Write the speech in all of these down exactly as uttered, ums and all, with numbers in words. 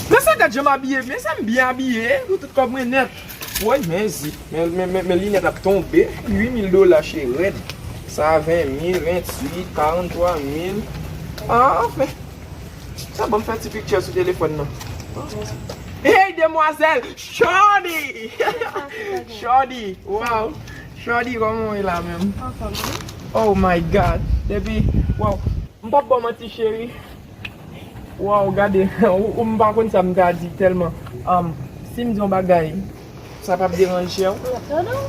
Men sa gad jan m abiye, men sa m byen abiye, pou tout kòb mwen nèt. Woy, men zi, men, men, men, men linèt ap tonbe, uit mil dola cheri, rèd. Sa ven mil, venntuit, karanntrwa mil. Ah, men, sa ban m fè ti picture sou telefòn nan. Hey, demwazèl! Shorty! Shorty! Wow! Shorty, kòman w ye la menm? Anfòm, wi. Oh my God! Depi, wow! M p ap ba w manti, cheri. Wow, gade, ou, ou, m pa konn sa m ta di tèlman. Um, si m di yon bagay, sa p ap deranje w? M ap tande w.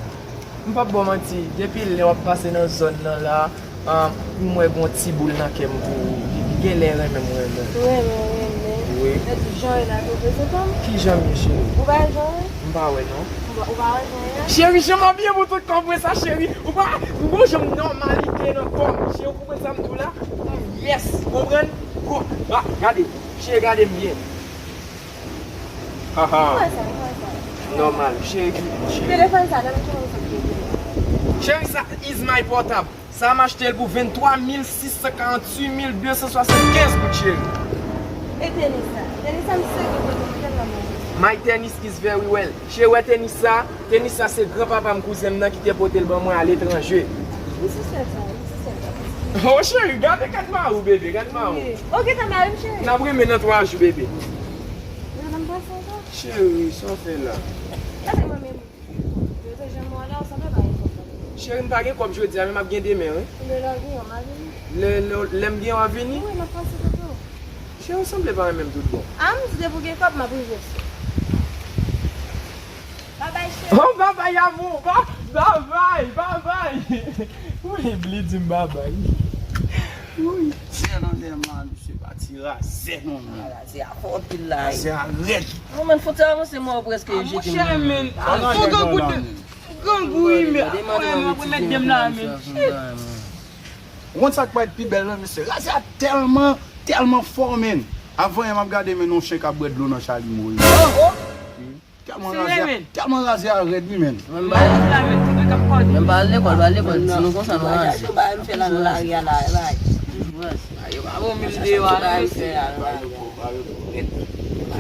M p ap ba w manti, depi lè w ap pase nan zòn nan la, um, m wè gon ti boul nan kè m pou ou. Li genlè renmen m renmen. Renmen, renmen. Wi. Mèt jan w ye la, te prezante m. Ki jan m ye, cheri? Ou pa wè jan w ye? M pa, ou pa wè jan w ye a? Cheri, jan m abiye pou tout kòb mwen sa, cheri. Ou pa, ou gon jan m nòmalite nan kò m. Cheri, ou konprann sa m di w la? Yes, konprann? Gwo, ah, gade, cheri, gade m byen. Haha. Mwen sa, mwen sa. Nòmal, cheri, cheri. Telefòn sa, nan men ki moun sa ki te. Cheri, sa is my portable. Sa m achte l pou venntwa mil sis san karanntuit mil de san swasannkenz goud, cheri. E tenis sa? Tenis sa, m sere pou mwen tèlman. My tennis is very well. Cheri, wè tenis sa? Tenis sa se granpapa m, kouzen m nan ki te pote l ban mwen aletranje. M sispann sa, m sispann sa. Oh, cheri, gade, gad mari w, bebe, gad mari w. Wi. Ok, tann mari m, cheri. N ap renmen nan twa jou, bebe. Gade m pase ankò. Cheri, sa w fè la? Gade mwen menm. Yo te janm wè la, w sanble pa gen kòb la. Cheri, m pa gen kòb jodi a, men m ap gen demen, wi. Lè lè w gen, w ap vini. Lè, lè, lè m gen, w ap vini? Wi, m ap pase kote w. Cheri, w sanble pa renmen m tout bon. A, m di depi w gen kòb, m ap rive sou. Babay, cheri. Oh, babay, amou. Ba, babay, babay. Wi, li di m babay. Wi. Sè nan dèman. Se pa ti razè non, men. Razè a fò anpil la. Razè a rèd. Non, men, fò ti avanse, mwen prèske jete. Monchè, men, fò grangou de, grangou, wi, men. Mwen, mwen remèt dèm la, men. Shit. Ou konn sa k pa t pi bèl, non, mesye? Razè a tèlman, tèlman fò, men. Avan yè m ap gade, men, yon chen k ap bwè dlo nan chalimo, wi. Oh, oh. Tèlman razè a, tèlman razè a rèd, wi, men. Mwen m pa, mwen m pa al lekòl, pa al lekòl, di nou konsa nou razè. Yo ba m fè la nan lari a la, bay. Yo pa bon menm deyò a, non, mesye.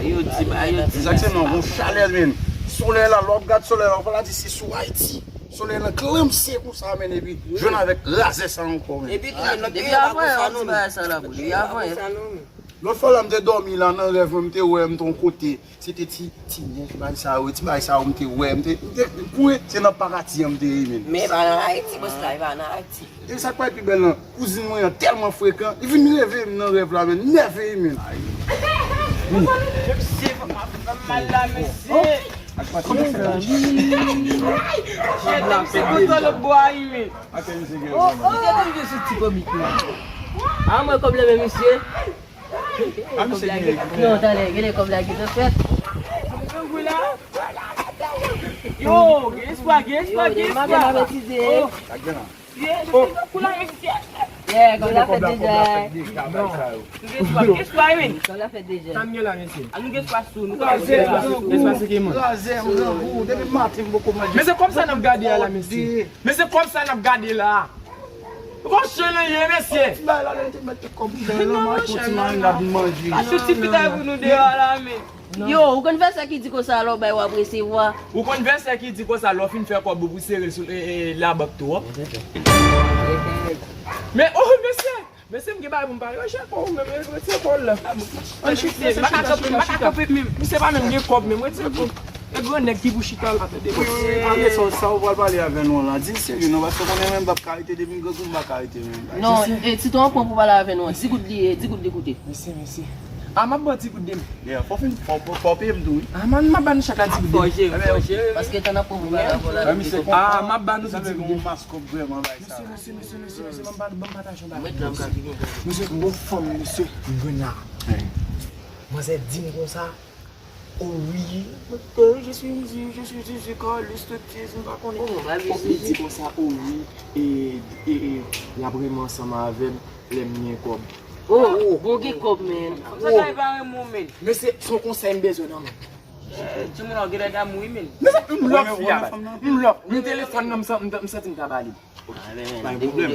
Yo di, ba yo di. Egzakteman, gon chalè, men. Solèy la, lè w ap gad solèy la, w pa la di se sou Ayiti. Solèy la klanmse konsa, men, epi jwenn avèk razè sa ankò, men. Epi tou, depi avan, yo di bagay sa la, bro. Depi avan, lòt fwa la, m te dòmi la, nan rèv mwen, m te wè m te yon kote. Se te ti, ti nèj, bagay sa yo, ti bagay sa yo, m te wè, m te, m te kouri, se nan paradi an m te ye, men. Men e pa nan Ayiti, bòs la, e pa nan Ayiti. E sa k pa pi bèl lan, kouzin mwen an tèlman frekan, li vin reveye m nan rèv la, men, nève, men. Mesye, m ap fè m mal la, mesye. Mesye, kontan lòt bò a, men. Oh, oh. Mesye, konn jwe sou ti komik, men. A, mwen kòb la, men, mesye. A, misye gen. Non, talè, gade kòb la ki te fèt. Yo, gen espwa, gen espwa, gen espwa. Yo, gen espwa, gen espwa, men. Kòb la fèt deja. Tann gen la, mesye. An nou gen espwa sou nou. Espwa se ki moun. Razè, m grangou. Depi maten, m poko manje. Men se kòb sa n ap gade a la, mesye. Men se kòb sa n ap gade la. Ou konn jan l ye, mesye? Ti bagay la, lè l te mèt kòb nan men m, al fè ti marinad m manje. Achte ti pitay pou nou deyò a la, men. Yo, ou konn vèsè ki di konsa, lè w bay, w ap resevwa. Ou konn vèsè ki di konsa, lè w fin fè kòb ou pou sere l sou, e, e, labank tou, an. Men, oh, mesye! Mesye, m gen bagay pou m pale. Yo, Jako, ou menm, retire kò w la. Ann chita, chita, chita, chita. Misye pa menm gen kòb, menm retire kò w. E gran nèg ki pou chita la, tande. Wi, wi, wi, pale sa, sa ou pral pale avè nou an la. Di l serye non, paske w konnen mwen m p ap ka rete, depi m grangou m pa ka rete menm. Non, e, ti tou an pran pou pale avè nou an. Di goud li ye, di goud li koute. Mesye, mesye. A, m ap ba w di goud de m. Yeah, fò w fin, fò, fò, fò w peye m tou, wi. A, man, m ap ba nou chak la di goud de m. Fò jere, fò jere. Paske tan n ap pran pou pale avè w la, a, m ap ba nou di goud de m. Maskòp vrèman bay sa. Mesye, mesye, mesye, mesye, mesye, ban m pa, ban m pataje yon bagay. Mesye, m gon fanm, mesye, m jwenn la. Manzè di m konsa, oh wi, je suis, je suis, je suis Carlos Totez, m pa konnen. Fòk li di konsa, oh wi, e, e, e, l ap renmen ansanm avè m lè m gen kòb. Oh, oh, bon gen kòb, men. Sa kay pa renmen w, men. Mesye, se yon konsèy m bezwen nan men. Timoun an genlè damou wi, men. Men sa, m love fi a, baz. M love. Men telefòn nan, m san-, m, m santi m ta ba li. Pa gen pwoblèm.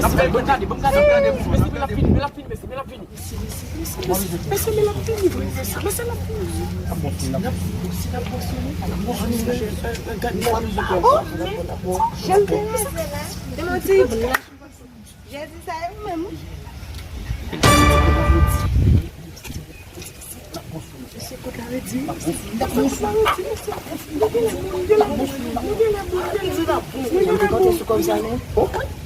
Mesye, ban m gade, ban m gade, ban m gade, mesye, men l ap fini, men l ap fini, mesye, men l ap fini. Mesye, men l ap fini, vre, mesye, mesye, l ap fini. Oh, men, jan l te reve la. Demen ti blan. Jezi sa e ou menm. Mesye, kot la redi? Kot la redi, mesye? Mwen gen lè moun, mwen gen lè moun, mwen gen lè moun, mwen gen lè moun.